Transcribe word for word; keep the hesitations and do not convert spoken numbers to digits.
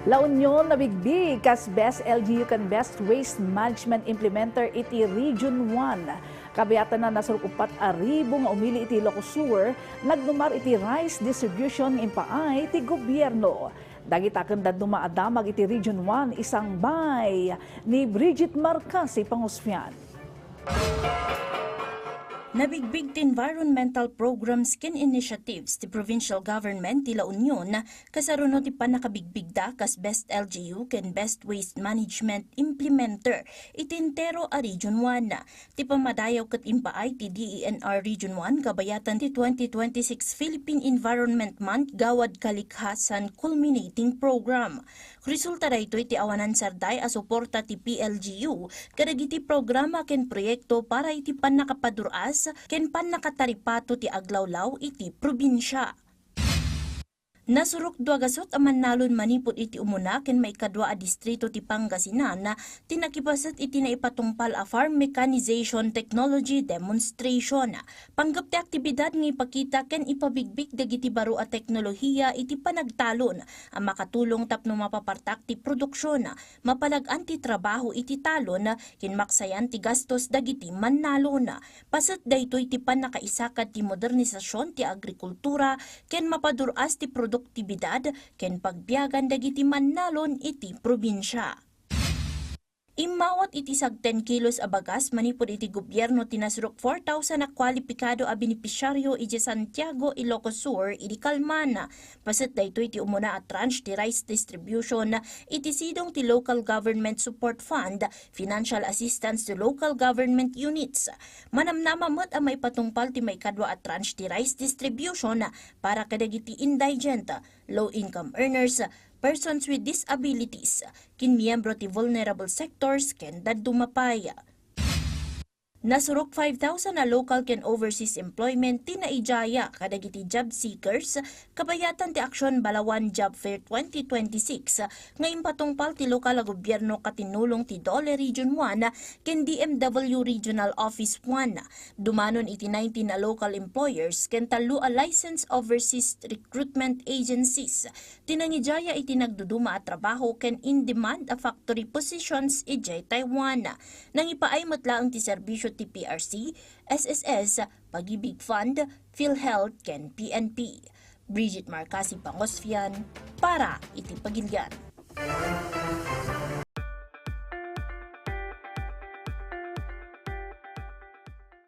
La Union nabigbig kas Best L G U ken Best Waste Management Implementer iti Region one. Kabayatanna, nasurok uppat a ribu nga umili iti Ilocosur, nagdumar iti rice distribution nga impaay ti gobierno. Dagita ken dadduma a damag iti Region one, isangbay ni Bridget Marcasi Pangusfian. Nabigbig ti environmental programs ken initiatives ti provincial government ti La Union kasaruno ti pannakabigbigda kas Best L G U ken Best Waste Management Implementer iti entero a Region one. Ti pammadayaw ket impaay ti D E N R Region one kabayatan ti twenty twenty-six Philippine Environment Month Gawad Kalikhasan Culminating Program. Resulta daytoy ti awanan sardeng a suporta ti P L G U kadagiti programa ken proyekto para iti pannakapadur-as ken pannakataripato ti aglawlaw iti probinsia. Nasurok dua gasut a mannalon manipud iti umuna ken maikadua a distrito ti Pangasinan ti nakipaset iti naipatungpal a farm mechanization technology demonstration. Panggep ti aktibidad nga ipakita ken ipabigbig dagiti baro a teknolohiya iti panagtalon a makatulong tapno mapapartak ti produksion, mapalag-an ti trabaho iti talon, ken maksayan ti gastos dagiti mannalon. Paset daytoy ti pannakaisakad ti modernisasion ti agrikultura ken mapadur-as ti produktibidad ken pagbiagan dagiti mannalon iti probinsia. Immawat iti sag ten kilos a bagas manipud iti gobierno ti nasurok four thousand a kwalipikado a benepisiario iti Santiago, Ilocos Sur, idi kalman. Paset daytoy ti umuna a tranche ti rice distribution iti sidong ti Local Government Support Fund, Financial Assistance to Local Government Units. Manamnama met a maipatungpal ti maikadua a tranche ti rice distribution para kadagiti indigent, low-income earners, persons with disabilities, ken miyembro ti vulnerable sectors, ken dadduma pay. Nasurok five thousand a local ken overseas employment ti naidaya kadagiti job seekers kabayatan ti Aksyon Balawan Job Fair twenty twenty-six nga impatungpal ti lokal a gobierno katinulong ti DOLE Region one ken D M W Regional Office one. Dumanon iti nineteen a local employers ken tallo a licensed overseas recruitment agencies ti nangidaya iti nagduduma a trabaho ken in-demand a factory positions idiay Taiwan. Nangipaay met laeng ti serbisio ti P R C, S S S, Pag-ibig Fund, PhilHealth, ken P N P. Bridget Marcasi Pangosfian para iti Pagilian.